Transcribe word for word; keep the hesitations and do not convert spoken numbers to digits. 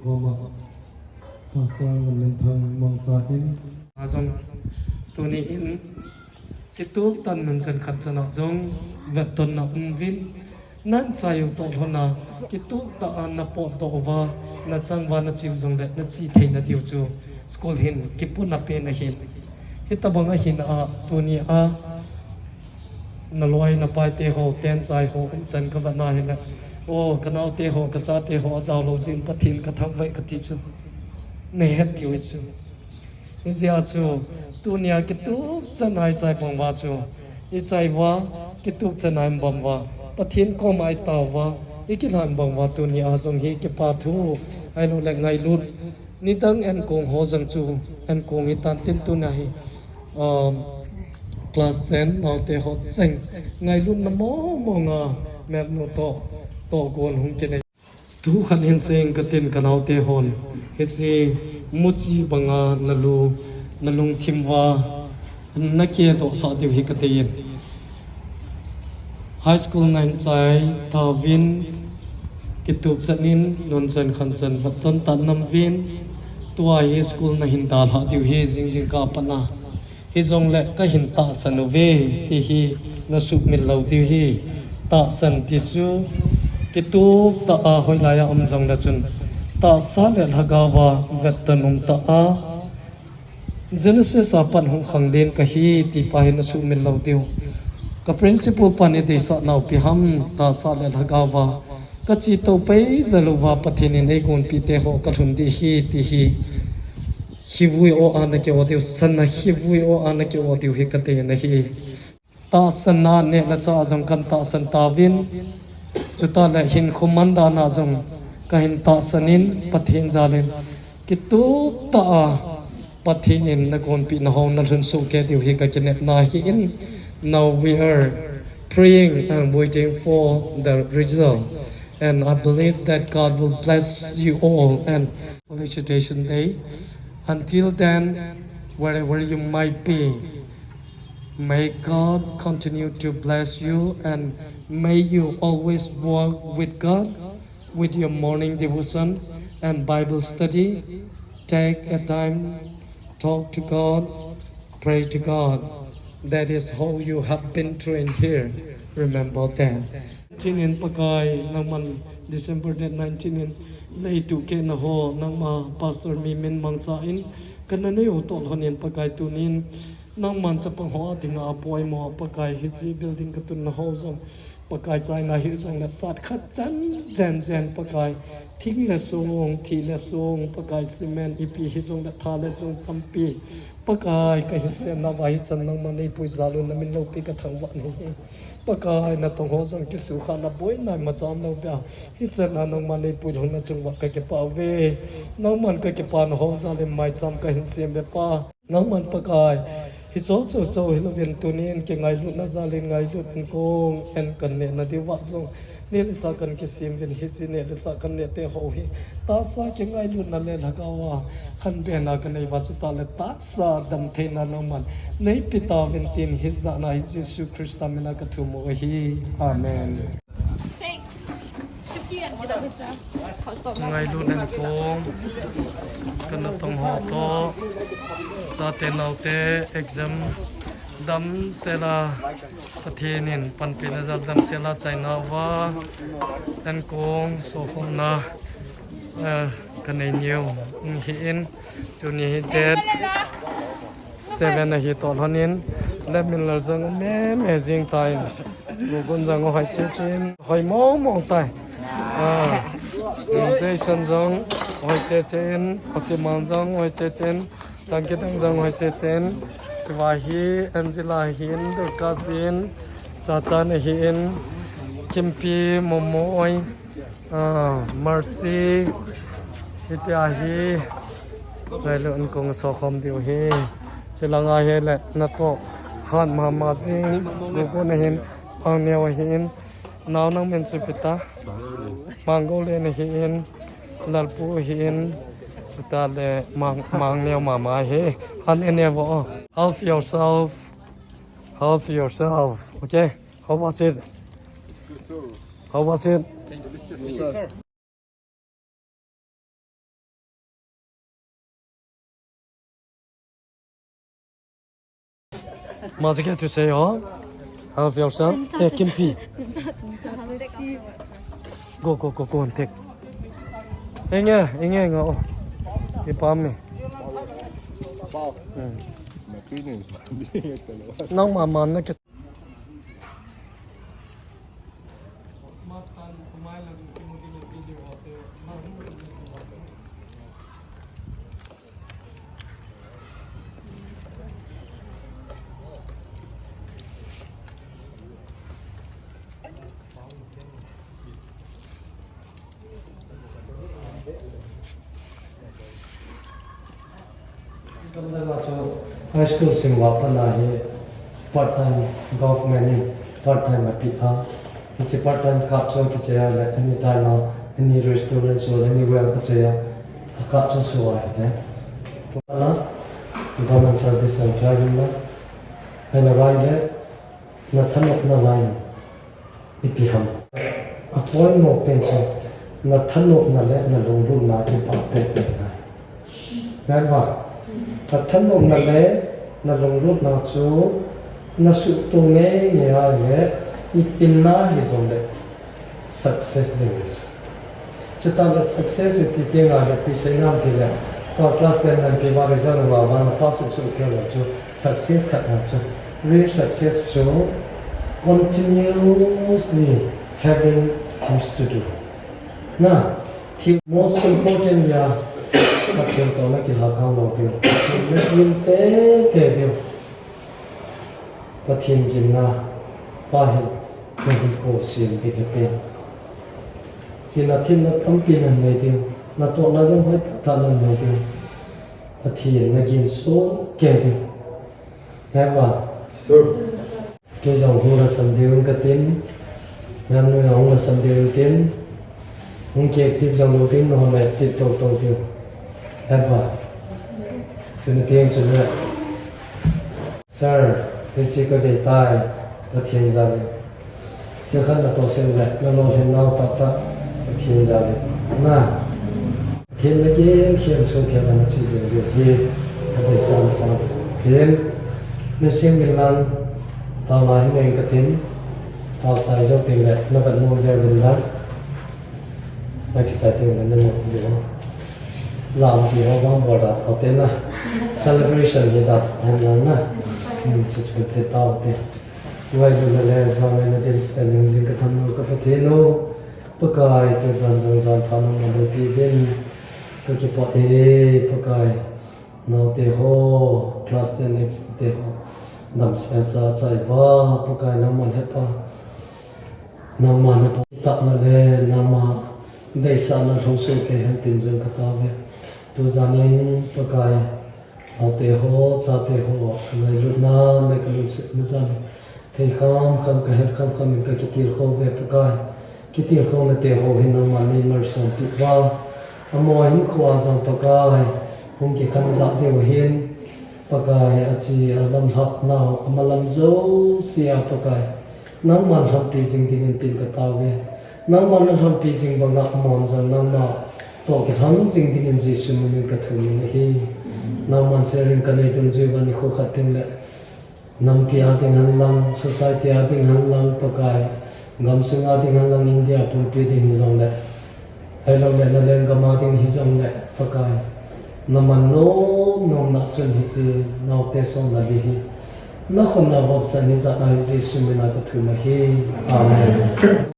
Koma Pastor Ngamminthang Mangcha in. Ajong tuni in kitup tah in nunchen khanchan a jong vettonna um uvin, nahin chai u toh lhon a kitup tah a napotdoh uva, nachang uva nache u jongle nache theina diu chu school hin kipuna pen ahin. Hitabang ahin a tuni a naloi napai te ho, tenchai ho umchan kavet na hile, o, kanaote ho, kachate ho ajao lou jeh in Pathen kathangvah e kati chu nahet diu ahi chu. Hijeh a chu tunia kitup chan a ichai bang uva chu, ichai uva kitup chan a ibang uva, Pathen koma itao uva, ikilhan bang uva tunia jong hi kipathu ahilouleh ngailut. Nidang enkong ho jong chu enkong hitan tin tuna hi, um, class ten naote ho cheng ngailutna mong mong a mepnu toh, tohgon hung kinei. Thu khat hin sei ing katin kanaote hon hiche muchi banga nalu, nalungthim uva nakedoh sah diu hi katei in. High school nahin chai tauvin, kitup chan in, nunchen khanchan vetton tah in naum uvin, tua hi school nahin dalhah diu hi jing jingkah a pat a. Hijongle kahin tahsan uve, ti hi nasuhmil lou diu ahi. Tahsan ti chu kitup tah a hoilai a um jongle chun, tahsa le lhagao a vetton um tah a, Genesis a pat hung khanglen kahi ti pa hi nasuhmil lou diu. Ka principal pan eidei sah nau ipi ham, tahsa le lhagao a kache tou pei jeh uva Pathen in eigonpeh te ho kalhun ding ahi ti hi, hivui o a naki o diu, sana hivui o a naki o diu hi katei in ahi. Tahsan a neh le chah a jong kahin tahsan tauvin, chutah le hinkho man dan a jong kahin tahsan in Pathen jal in kitup tah a Pathen in nagonpeh na ho nalhun soh kei diu hi kakinepna ahin. Now we are praying and waiting for the result. And I believe that God will bless you all and felicitation day. Until then, wherever you might be, may God continue to bless you and may you always walk with God with your morning devotion and Bible study. Take a time, talk to God, pray to God. That is how you have been trained here. Remember that. Nineteen in Pakai, nangman December date nineteen in lei tu ke na ho, nangma Pastor Mimin Mangcha in kana nei u toh lhon in Pakai tunin nangman chapang ho a dinga apoimo Pakai, hiche building katun na ho jong Pakai, chaina hi jongle sat khat chan jen jen Pakai, thing le song, thi le song Pakai, cement ipi hi jongle tha le song tampi Pakai, kahin semna uva hichan nangman neipui jal un, namin loupi kathangvah nahi. Pakai, natong ho jong kisukhahna boina imacha um lou pia, hichan a nangman neipui lhon na chung uva kakipah uve. Nangman kakipah na ho jal in maicham kahin sem uve Pa. Nangman Pakai, hiche chu chu hilouvin tunin kingailutna jal in ngailut in kong in kaneh na diuva jong neh le chah kan kisem uvin, hiche neh le chah kan neh te ho hi tahsa kingailutna le lhagao a khanbena kanei uva, chutah le tahsa damtheina nangman neipe tauvin tin hijat na hi Jesu Christa mina kathum u ahi. Amen. Ngailut in kong, kanatong ho toh, chate naote exam damsel a, Pathen in panpina jal damsel a chaina uva, in kong sokhomna, eh, kanei niu ahin, tuni hi date seven ahi toh lhon in, Lamminlal jong me me jing tan, Gugun jong hoi che chen, hoi mong mong tai. Ah, Jason jong hoi che chen, Otiman jong hoi che chen, Tangkitang jong hoi che chen, chua hi Angela hin, Dorcas hin, Chacha na hin, Kimpi, Momo oi, ah, Mercy, hitia hi, ngailut in kong sokhom diu ahi. Chulanga hi le natoh hat mama jing, Gugun na hin, Pangneo ahin, nao nang min chu ipi ta? Mangole na hin, Lalpu ahin, chutah le Mang, Mangneo mama ahi. Han ene vo. Help yourself. Help yourself. Okay? How was it? How was it? Maza ke tu se yo. Hal fiel sa. Eh, Kimpi. Go, go, go, go, and take. Inge, inge, inge, oh. Ipa mi. Hmm. Nang mama na ke. High school sim uva pat a hi part time government in part time api a. Hiche part time card chu kichai a le, anytime a, any restaurant chu, anywhere kichai a, a card chu show a ahile. Tua na, government service jong try in na. Ahile vai le, na thanopna line ipi ham. A point mo pen chu, na thanopna le na lunglutna kipah tete ngai. Ngai va. Na thanopna le na lunglutna chu, na suhto ngei ngei a le, ipi na hijong le, success ding ahi chu. Chutah le success iti teng a le ipi sei nam ti le, tua class ten nang pi va result nang uva na pass suh kei le chu success khat na chu. Real success chu continuously having things to do. Na, thil most important ya, Pathen toh na kilhakang lou diu. Na thil tete diu. Pathen ginna, Pa hin, na hinkho sem ding ahitai. Chule thil na tampi na nei diu, natohna jong hoitah tah na nei diu. Pathen na gin soh kei diu. He va. Kei jong hung lhasam diu katin. Nang nu jong hung lhasam diu tin. Hung ki active jong lou tin, nahon active tou tou diu. He va. Chule tin chule. Sir, hiche kadei tai, Pathen jal in. Thil khat natoh seh le, nalolhin nau tahtah, Pathen jal in. Na, Pathen na gin khen sung khen na chi jing diu hi, kadeisah na sang hin. Nusim in lang, taona hin eng katin, tao chai jou tin le, na vet nom diu in lang. Na kichai teng le na nom diu. Lam ti ho vang bol da, ho te na. Celebration hi da, hem lang na. Hmm, chu chu te tao te. Ngailutna le jangaina dimset jing ka tham nau ka Pathen o. Pakai, tujan jong jan pha nangma loupi uvin. Ka kipah e, Pakai. Naote ho, class ten next te ho. Damsel cha chai uva, Pakai nangman hepa. Nangman hepa. Tahna le nangma deisahna lhung soh kei hen tin jong ka tao ve. Tujan in Pakai, naote ho, chate ho, ka ngailutna le ka lungsetna jal in thei kham kham, ka het kham kham in ka kitilkhou ve Pakai. Kitilkhouna te ho hin nangman nei malsompi uva. Amaho hinkho a jong Pakai, hung kikhen jah diu hin, Pakai, achi a lamlhah nau, amalam jouse a Pakai. Nangman lhonpi jing dingin tin ka tao ve. Nangman na lhonpi jing banga amahon jong nangma toh kilhon jing dingin Jesu min in ka thum in ahi. Nangman sharing ka nei dungjui uva nikho khat ding le. Nampi a ding hen lang, society a ding hen lang, Pakai. Gamsung a ding hen lang, India pumpi ding hijong le. Ahilou le, na lenggam a ding hijong le, Pakai. Na man nom nom na chun hiche, naote som na li hi. Na khut na vop sa ni jat a hi Jesu min a ka thum ahi. Amen.